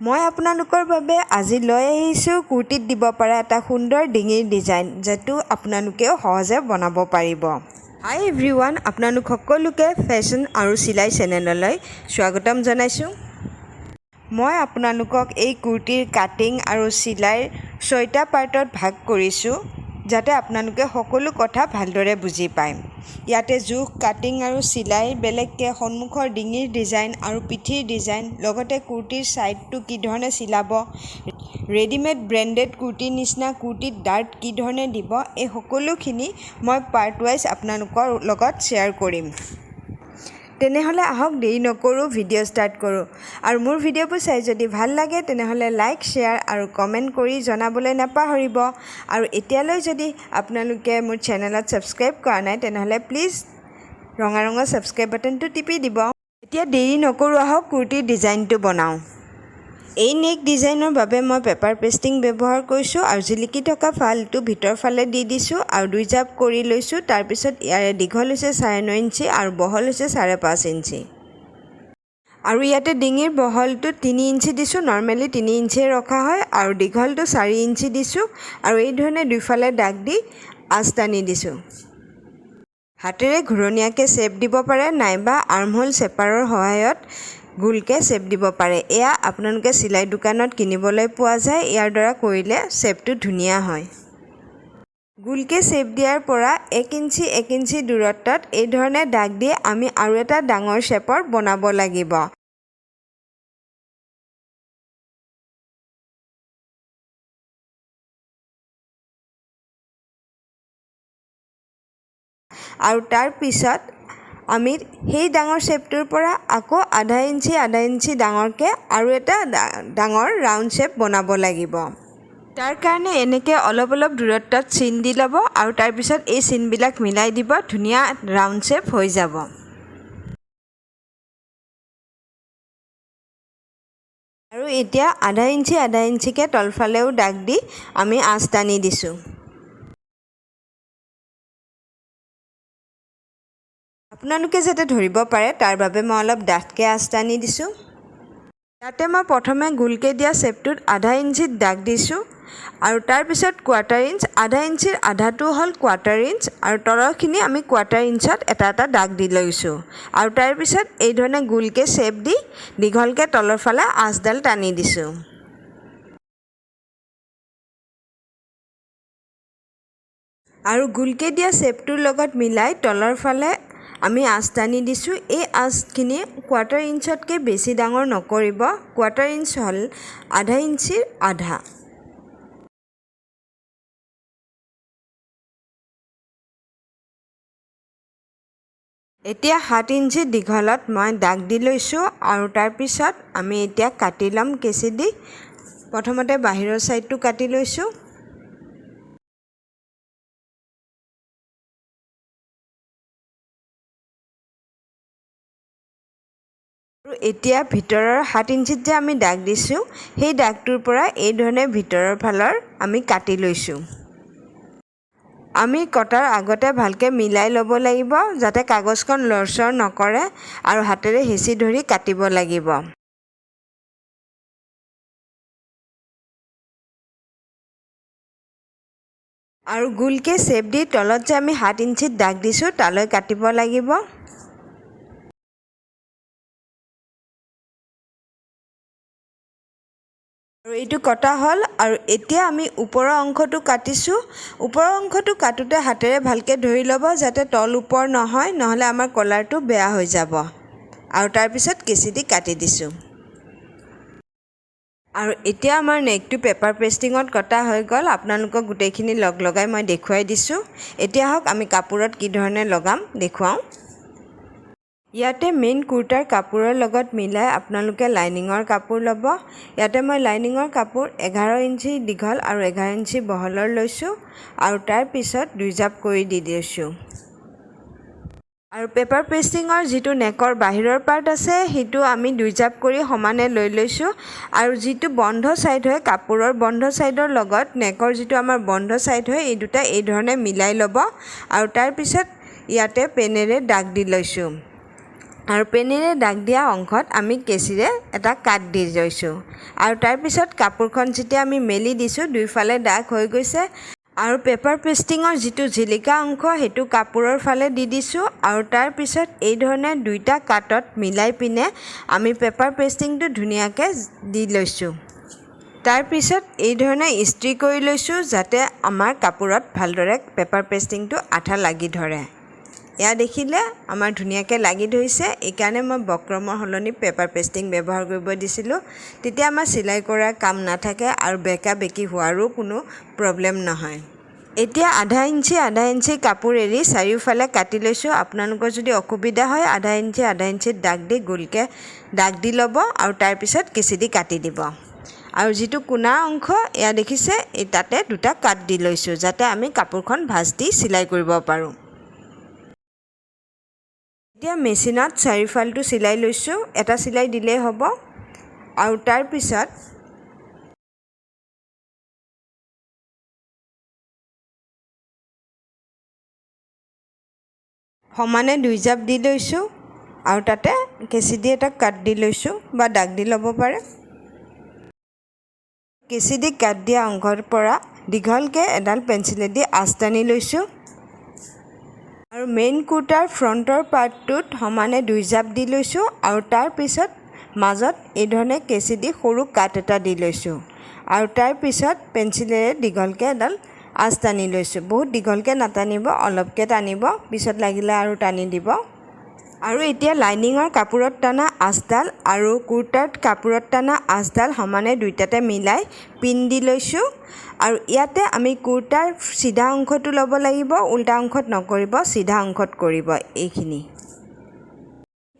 মই আপোনালোকৰ বাবে আজি লৈ আহিছোঁ কুৰ্তিত দিব পৰা এটা সুন্দৰ ডিঙিৰ ডিজাইন, যিটো আপোনালোকেও সহজে বনাব পাৰিব। হাই এভৰিৱান, আপোনালোক সকলোকে ফেশ্বন আৰু চিলাই চেনেললৈ স্বাগতম জনাইছোঁ। মই আপোনালোকক এই কুৰ্তিৰ কাটিং আৰু চিলাইৰ 6টা পাৰ্টত ভাগ কৰিছোঁ, যাতে আপোনালোকে সকলো কথা ভালদৰে বুজি পায়। ইয়াতে জোখ, কাটিং আৰু চিলাই বেলেগকৈ, সন্মুখৰ ডিঙিৰ ডিজাইন আৰু পিঠিৰ ডিজাইন, লগতে কুৰ্তিৰ ছাইডটো কি ধৰণে চিলাব, ৰেডিমেড ব্ৰেণ্ডেড কুৰ্তিৰ নিচিনা কুৰ্তিত ডাৰ্ট কি ধৰণে দিব, এই সকলোখিনি মই পাৰ্ট ৱাইজ আপোনালোকৰ লগত শ্বেয়াৰ কৰিম। তেনেহ'লে আহক, দেৰি নকৰোঁ, ভিডিঅ' ষ্টাৰ্ট কৰোঁ। আৰু মোৰ ভিডিঅ'বোৰ চাই যদি ভাল লাগে, তেনেহ'লে লাইক, শ্বেয়াৰ আৰু কমেণ্ট কৰি জনাবলৈ নাপাহৰিব। আৰু এতিয়ালৈ যদি আপোনালোকে মোৰ চেনেলত ছাবস্ক্ৰাইব কৰা নাই, তেনেহ'লে প্লিজ ৰঙা ৰঙৰ ছাবস্ক্ৰাইব বাটনটো টিপি দিব। এতিয়া দেৰি নকৰোঁ, আহক কুৰ্তিৰ ডিজাইনটো বনাওঁ। এই নেক ডিজাইনৰ বাবে মই পেপাৰ পেষ্টিং ব্যৱহাৰ কৰিছোঁ আৰু জিলিকি থকা ফালটো ভিতৰ ফালে দি দিছোঁ আৰু দুই জাপ কৰি লৈছোঁ। তাৰপিছত ইয়াৰে দীঘল হৈছে 9.5 ইঞ্চি আৰু বহল হৈছে 5.5 ইঞ্চি। আৰু ইয়াতে ডিঙিৰ বহলটো 3 ইঞ্চি দিছোঁ, নৰ্মেলি 3 ইঞ্চিয়ে ৰখা হয়, আৰু দীঘলটো 4 ইঞ্চি দিছোঁ। আৰু এই ধৰণে দুইফালে দাগ দি আঁচ টানি দিছোঁ। হাতেৰে ঘূৰণীয়াকৈ চেপ দিব পাৰে, নাইবা আৰ্মহোল চেপাৰৰ সহায়ত গোলকৈ চেপ দিব পাৰে। এয়া আপোনালোকে চিলাই দোকানত কিনিবলৈ পোৱা যায়। ইয়াৰ দ্বাৰা কৰিলে চেপটো ধুনীয়া হয়। গোলকৈ চেপ দিয়াৰ পৰা 1 ইঞ্চি 1 ইঞ্চি দূৰত্বত এই ধৰণে দাগ দি আমি আৰু এটা ডাঙৰ চেপৰ বনাব লাগিব। আৰু তাৰপিছত আমি সেই ডাঙৰ চেপটোৰ পৰা আকৌ আধা ইঞ্চি আধা ইঞ্চি ডাঙৰকৈ আৰু এটা ডাঙৰ ৰাউণ্ড চেপ বনাব লাগিব। তাৰ কাৰণে এনেকৈ অলপ অলপ দূৰত্বত চিন দি ল'ব আৰু তাৰপিছত এই চিনবিলাক মিলাই দিব, ধুনীয়া ৰাউণ্ড চেপ হৈ যাব। আৰু এতিয়া আধা ইঞ্চি আধা ইঞ্চিকৈ তলফালেও দাগ দি আমি আঁচ টানি দিছোঁ। আপোনালোকে যাতে ধৰিব পাৰে, তাৰ বাবে মই অলপ ডাঠকৈ আঁচ টানি দিছোঁ। ইয়াতে মই প্ৰথমে গোলকৈ দিয়া চেপটোত আধা ইঞ্চিত দাগ দিছোঁ আৰু তাৰপিছত কোৱাৰ্টাৰ ইঞ্চ, আধা ইঞ্চিৰ আধাটো হ'ল কোৱাৰ্টাৰ ইঞ্চ, আৰু তলৰখিনি আমি কোৱাৰ্টাৰ ইঞ্চত এটা এটা দাগ দি লৈছোঁ। আৰু তাৰপিছত এই ধৰণে গোলকৈ চেপ দি দীঘলকৈ তলৰ ফালে আঁচডাল টানি দিছোঁ। আৰু গোলকৈ দিয়া চেপটোৰ লগত মিলাই তলৰ ফালে আমি আঁচ টানি দিছোঁ। এই আঁচখিনি কোৱাৰ্টাৰ ইঞ্চতকৈ বেছি ডাঙৰ নকৰিব। কোৱাৰ্টাৰ ইঞ্চ হ'ল আধা ইঞ্চিৰ আধা। এতিয়া 7 ইঞ্চি দীঘলত মই দাগ দি লৈছোঁ আৰু তাৰপিছত আমি এতিয়া কাটি ল'ম কেঁচি দি। প্ৰথমতে বাহিৰৰ ছাইডটো কাটি লৈছোঁ। আৰু এতিয়া ভিতৰৰ 7 ইঞ্চিত যে আমি দাগ দিছোঁ, সেই দাগটোৰ পৰা এই ধৰণে ভিতৰৰ ফালৰ আমি কাটি লৈছোঁ। আমি কটাৰ আগতে ভালকৈ মিলাই ল'ব লাগিব, যাতে কাগজখন লৰচৰ নকৰে, আৰু হাতেৰে হেঁচি ধৰি কাটিব লাগিব। আৰু গোলকৈ চেপ দি তলত যে আমি 7 ইঞ্চিত দাগ দিছোঁ, তালৈ কাটিব লাগিব। আৰু এইটো কটা হ'ল। আৰু এতিয়া আমি ওপৰৰ অংশটো কাটিছোঁ। ওপৰৰ অংশটো কাটোতে হাতেৰে ভালকৈ ধৰি ল'ব, যাতে তল ওপৰ নহয়, নহ'লে আমাৰ কলাৰটো বেয়া হৈ যাব। আৰু তাৰপিছত কেঁচি দি কাটি দিছোঁ। আৰু এতিয়া আমাৰ নেকটো পেপাৰ পেষ্টিঙত কটা হৈ গ'ল। আপোনালোকক গোটেইখিনি লগ লগাই মই দেখুৱাই দিছোঁ। এতিয়া আহক, আমি কাপোৰত কি ধৰণে লগাম দেখুৱাওঁ। ইয়াতে মেইন কুৰ্তাৰ কাপোৰৰ লগত মিলাই আপোনালোকে লাইনিঙৰ কাপোৰ ল'ব। ইয়াতে মই লাইনিঙৰ কাপোৰ 11 ইঞ্চি দীঘল আৰু 11 ইঞ্চি বহলৰ লৈছোঁ আৰু তাৰপিছত দুই জাপ কৰি দি দিছোঁ। আৰু পেপাৰ পেষ্টিঙৰ যিটো নেকৰ বাহিৰৰ পাৰ্ট আছে, সেইটো আমি দুই জাপ কৰি সমানে লৈ লৈছোঁ। আৰু যিটো বন্ধ ছাইড হয়, কাপোৰৰ বন্ধ ছাইডৰ লগত নেকৰ যিটো আমাৰ বন্ধ ছাইড হয়, এই দুটা এই ধৰণে মিলাই ল'ব। আৰু তাৰপিছত ইয়াতে পেনেৰে দাগ দি লৈছোঁ। আৰু পেনেৰে দাগ দিয়া অংশত আমি কেঁচিৰে এটা কাট দি লৈছোঁ। আৰু তাৰপিছত কাপোৰখন যেতিয়া আমি মেলি দিছোঁ, দুইফালে দাগ হৈ গৈছে। আৰু পেপাৰ পেষ্টিঙৰ যিটো জিলিকা অংশ, সেইটো কাপোৰৰ ফালে দি দিছোঁ। আৰু তাৰপিছত এই ধৰণে দুইটা কাটত মিলাই পিনে আমি পেপাৰ পেষ্টিংটো ধুনীয়াকৈ দি লৈছোঁ। তাৰপিছত এই ধৰণে ইস্ত্ৰি কৰি লৈছোঁ, যাতে আমাৰ কাপোৰত ভালদৰে পেপাৰ পেষ্টিংটো আঠা লাগি ধৰে। এয়া দেখিলে, আমাৰ ধুনীয়াকৈ লাগি ধৰিছে। এইকাৰণে মই বক্ৰমৰ সলনি পেপাৰ পেষ্টিং ব্যৱহাৰ কৰিব দিছিলোঁ। তেতিয়া আমাৰ চিলাই কৰাৰ কাম নাথাকে আৰু বেকা বেকি হোৱাৰো কোনো প্ৰব্লেম নহয়। এতিয়া আধা ইঞ্চি আধা ইঞ্চি কাপোৰ এৰি চাৰিওফালে কাটি লৈছোঁ। আপোনালোকৰ যদি অসুবিধা হয়, আধা ইঞ্চি আধা ইঞ্চিত দাগ দি গোলকৈ দাগ দি ল'ব আৰু তাৰপিছত কেঁচি দি কাটি দিব। আৰু যিটো কোণা অংশ, এয়া দেখিছে, এই তাতে দুটা কাট দি লৈছোঁ, যাতে আমি কাপোৰখন ভাঁজ দি চিলাই কৰিব পাৰোঁ। এতিয়া মেচিনত চাৰিওফালটো চিলাই লৈছোঁ। এটা চিলাই দিলেই হ'ব। আৰু তাৰপিছত সমানে দুই জাপ দি লৈছোঁ আৰু তাতে কেঁচি দি এটা কাট দি লৈছোঁ বা দাগ দি ল'ব পাৰে। কেঁচি দি কাট দিয়া অংশৰ পৰা দীঘলকৈ এডাল পেঞ্চিলেদি আঁচ টানি লৈছোঁ। আৰু মেইন কুৰ্তাৰ ফ্ৰণ্টৰ পাৰ্টটোত সমানে দুই জাপ দি লৈছোঁ আৰু তাৰপিছত মাজত এই ধৰণে কেঁচি দি সৰু কাট এটা দি লৈছোঁ আৰু তাৰপিছত পেঞ্চিলেৰে দীঘলকৈ এডাল আঁচ টানি লৈছোঁ। বহুত দীঘলকৈ নাটানিব, অলপকৈ টানিব, পিছত লাগিলে আৰু টানি দিব। আৰু এতিয়া লাইনিঙৰ কাপোৰত টানা আঁচডাল আৰু কুৰ্তাৰ কাপোৰত টানা আঁচডাল সমানে দুইটাতে মিলাই পিন দি লৈছোঁ। আৰু ইয়াতে আমি কুৰ্তাৰ চিধা অংশটো ল'ব লাগিব, উল্টা অংশত নকৰিব, চিধা অংশত কৰিব। এইখিনি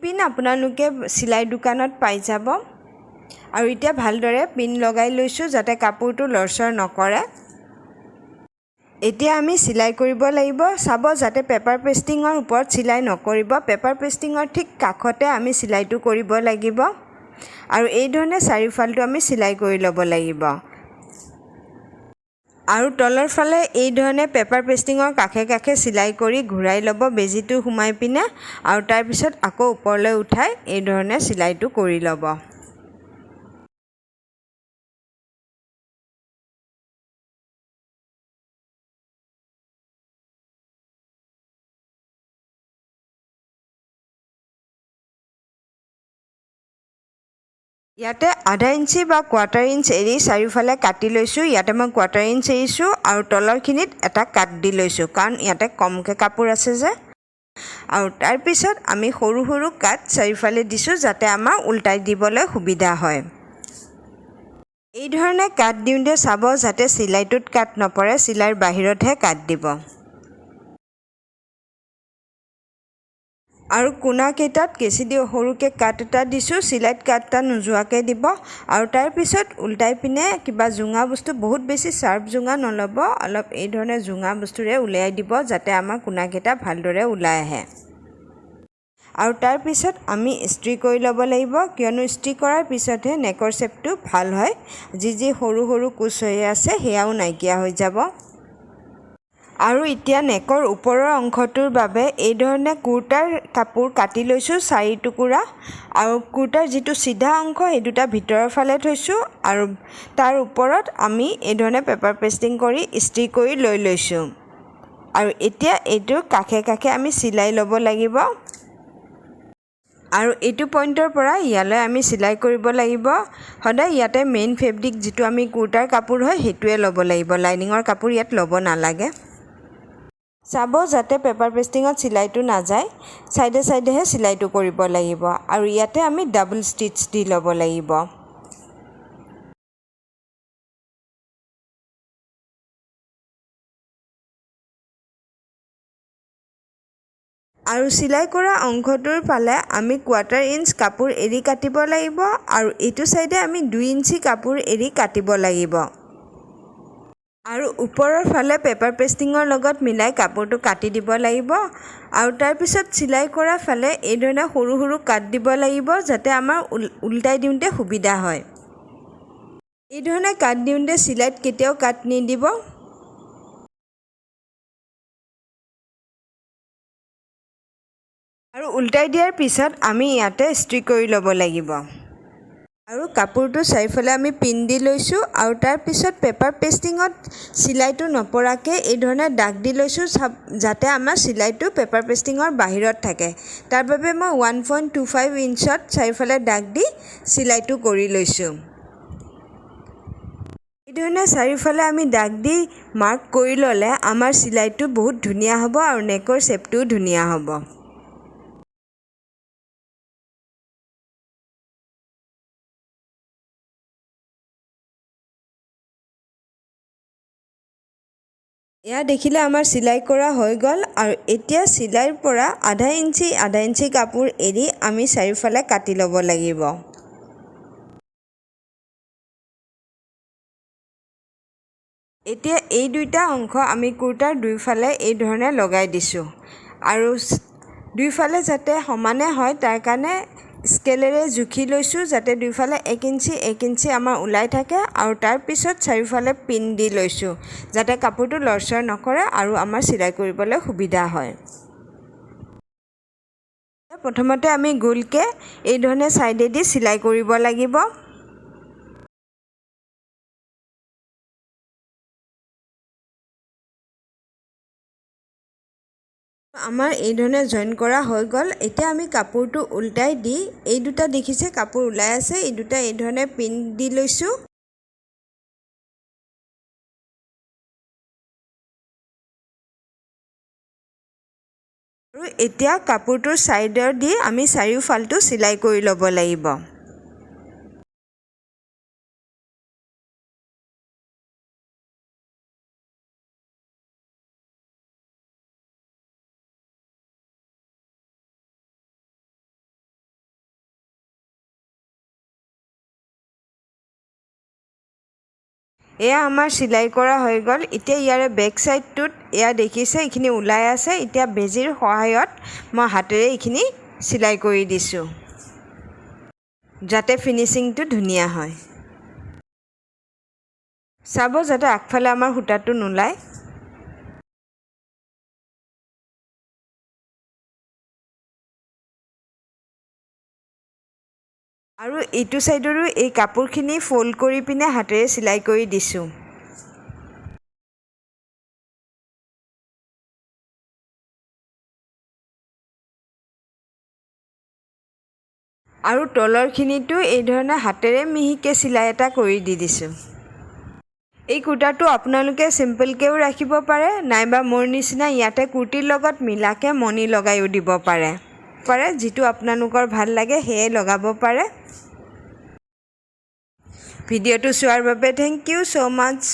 পিন আপোনালোকে চিলাই দোকানত পাই যাব। আৰু এতিয়া ভালদৰে পিন লগাই লৈছোঁ, যাতে কাপোৰটো লৰচৰ নকৰে। এতিয়া আমি চিলাই কৰিব লাগিব। চাব যাতে পেপাৰ পেষ্টিঙৰ ওপৰত চিলাই নকৰিব, পেপাৰ পেষ্টিঙৰ ঠিক কাষতে আমি চিলাইটো কৰিব লাগিব। আৰু এই ধৰণে চাৰিওফালটো আমি চিলাই কৰি ল'ব লাগিব। আৰু তলৰ ফালে এই ধৰণে পেপাৰ পেষ্টিঙৰ কাষে কাষে চিলাই কৰি ঘূৰাই ল'ব বেজীটো সোমাই পিনে আৰু তাৰপিছত আকৌ ওপৰলৈ উঠাই এই ধৰণে চিলাইটো কৰি ল'ব। ইয়াতে আধা ইঞ্চি বা কোৱাৰ্টাৰ ইঞ্চ এৰি চাৰিওফালে কাটি লৈছোঁ। ইয়াতে মই কোৱাৰ্টাৰ ইঞ্চ এৰিছোঁ আৰু তলৰখিনিত এটা কাট দি লৈছোঁ, কাৰণ ইয়াতে কমকৈ কাপোৰ আছে যে। আৰু তাৰপিছত আমি সৰু সৰু কাট চাৰিওফালে দিছোঁ, যাতে আমাৰ ওলটাই দিবলৈ সুবিধা হয়। এই ধৰণে কাট দিওঁতে চাব যাতে চিলাইটোত কাট নপৰে, চিলাইৰ বাহিৰতহে কাট দিব। আৰু কোণাকেইটাত কেঁচি দি সৰুকৈ কাট এটা দিছোঁ, চিলাইত কাট এটা নোযোৱাকৈ দিব। আৰু তাৰপিছত ওলটাই পিনে কিবা জোঙা বস্তু, বহুত বেছি চাৰ্প জোঙা নল'ব, অলপ এই ধৰণে জোঙা বস্তুৰে উলিয়াই দিব, যাতে আমাৰ কোণাকেইটা ভালদৰে ওলাই আহে। আৰু তাৰপিছত আমি ইস্ত্ৰি কৰি ল'ব লাগিব, কিয়নো ইস্ত্ৰি কৰাৰ পিছতহে নেকৰ শ্বেপটো ভাল হয়। যি যি সৰু সৰু কোচ হৈ আছে, সেয়াও নাইকিয়া হৈ যাব। আৰু এতিয়া নেকৰ ওপৰৰ অংশটোৰ বাবে এই ধৰণে কুৰ্তাৰ কাপোৰ কাটি লৈছোঁ চাৰি টুকুৰা। আৰু কুৰ্তাৰ যিটো চিধা অংশ, সেই দুটা ভিতৰৰ ফালে থৈছোঁ আৰু তাৰ ওপৰত আমি এই ধৰণে পেপাৰ পেষ্টিং কৰি ইস্ত্ৰি কৰি লৈ লৈছোঁ। আৰু এতিয়া এইটোৰ কাষে কাষে আমি চিলাই ল'ব লাগিব। আৰু এইটো পইণ্টৰ পৰা ইয়ালৈ আমি চিলাই কৰিব লাগিব। সদায় ইয়াতে মেইন ফেব্ৰিক যিটো আমি কুৰ্তাৰ কাপোৰ হয়, সেইটোৱে ল'ব লাগিব, লাইনিঙৰ কাপোৰ ইয়াত ল'ব নালাগে। চাব যাতে পেপাৰ পেষ্টিঙত চিলাইটো নাযায়, ছাইডে ছাইডেহে চিলাইটো কৰিব লাগিব। আৰু ইয়াতে আমি ডাবল ষ্টিচ দি ল'ব লাগিব। আৰু চিলাই কৰা অংশটোৰ ফালে আমি কোৱাৰ্টাৰ ইঞ্চ কাপোৰ এৰি কাটিব লাগিব আৰু এইটো ছাইডে আমি 2 ইঞ্চি কাপোৰ এৰি কাটিব লাগিব। আৰু ওপৰৰ ফালে পেপাৰ পেষ্টিঙৰ লগত মিলাই কাপোৰটো কাটি দিব লাগিব। আৰু তাৰপিছত চিলাই কৰা ফালে এইধৰণে সৰু সৰু কাট দিব লাগিব, যাতে আমাৰ ওলটাই দিওঁতে সুবিধা হয়। এই ধৰণে কাট দিওঁতে চিলাইত কেতিয়াও কাট নিদিব। আৰু আৰু উল্টাই দিয়াৰ পিছত আমি ইয়াতে ইস্ত্ৰি কৰি ল'ব লাগিব। আৰু কাপোৰটো চাৰিওফালে আমি পিন দি লৈছোঁ আৰু তাৰপিছত পেপাৰ পেষ্টিঙত চিলাইটো নপৰাকৈ এই ধৰণে দাগ দি লৈছোঁ, যাতে আমাৰ চিলাইটো পেপাৰ পেষ্টিঙৰ বাহিৰত থাকে। তাৰ বাবে মই 1.25 ইঞ্চত চাৰিওফালে দাগ দি চিলাইটো কৰি লৈছোঁ। এই ধৰণে চাৰিওফালে আমি দাগ দি মাৰ্ক কৰি ল'লে আমাৰ চিলাইটো বহুত ধুনীয়া হ'ব আৰু নেকৰ শ্বেপটোও ধুনীয়া হ'ব। এয়া দেখিলে আমাৰ চিলাই কৰা হৈ গ'ল। আৰু এতিয়া চিলাইৰ পৰা আধা ইঞ্চি আধা ইঞ্চি কাপোৰ এৰি আমি চাৰিওফালে কাটি ল'ব লাগিব। এতিয়া এই দুইটা অংশ আমি কুৰ্তাৰ দুইফালে এই ধৰণে লগাই দিছোঁ আৰু দুইফালে যাতে সমানে হয় তাৰ কাৰণে স্কেলেৰে জুখি লৈছোঁ, যাতে দুইফালে 1 ইঞ্চি 1 ইঞ্চি আমাৰ ওলাই থাকে। আৰু তাৰপিছত চাৰিওফালে পিন দি লৈছোঁ, যাতে কাপোৰটো লৰচৰ নকৰে আৰু আমাৰ চিলাই কৰিবলৈ সুবিধা হয়। প্ৰথমতে আমি গোলকৈ এই ধৰণে ছাইডেদি চিলাই কৰিব লাগিব। আমাৰ এই ধৰণে জইন কৰা হৈ গ'ল। এতিয়া আমি কাপোৰটো উল্টাই দি এই দুটা দেখিছে কাপোৰ ওলাই আছে, এই দুটা এই ধৰণে পিন দি লৈছোঁ। আৰু এতিয়া কাপোৰটোৰ ছাইডৰ দি আমি চাৰিওফালটো চিলাই কৰি ল'ব লাগিব। এয়া আমাৰ চিলাই কৰা হৈ গ'ল। এতিয়া ইয়াৰে বেক ছাইডটোত এয়া দেখিছে এইখিনি ওলাই আছে। এতিয়া বেজীৰ সহায়ত মই হাতেৰে এইখিনি চিলাই কৰি দিছোঁ, যাতে ফিনিচিংটো ধুনীয়া হয়। চাব যাতে আগফালে আমাৰ সূতাটো নোলায়। আৰু এইটো ছাইডৰো এই কাপোৰখিনি ফ'ল্ড কৰি পিনে হাতেৰে চিলাই কৰি দিছোঁ। আৰু তলৰখিনিতো এই ধৰণে হাতেৰে মিহিকৈ চিলাই এটা কৰি দি দিছোঁ। এই কুৰ্তাটো আপোনালোকে চিম্পলকৈও ৰাখিব পাৰে, নাইবা মোৰ নিচিনা ইয়াতে কুৰ্তিৰ লগত মিলাকৈ মণি লগায়ো দিব পাৰে। যিটো আপোনালোকৰ ভাল লাগে সেয়ে লগাব পাৰে। ভিডিঅ'টো চোৱাৰ বাবে thank you so much.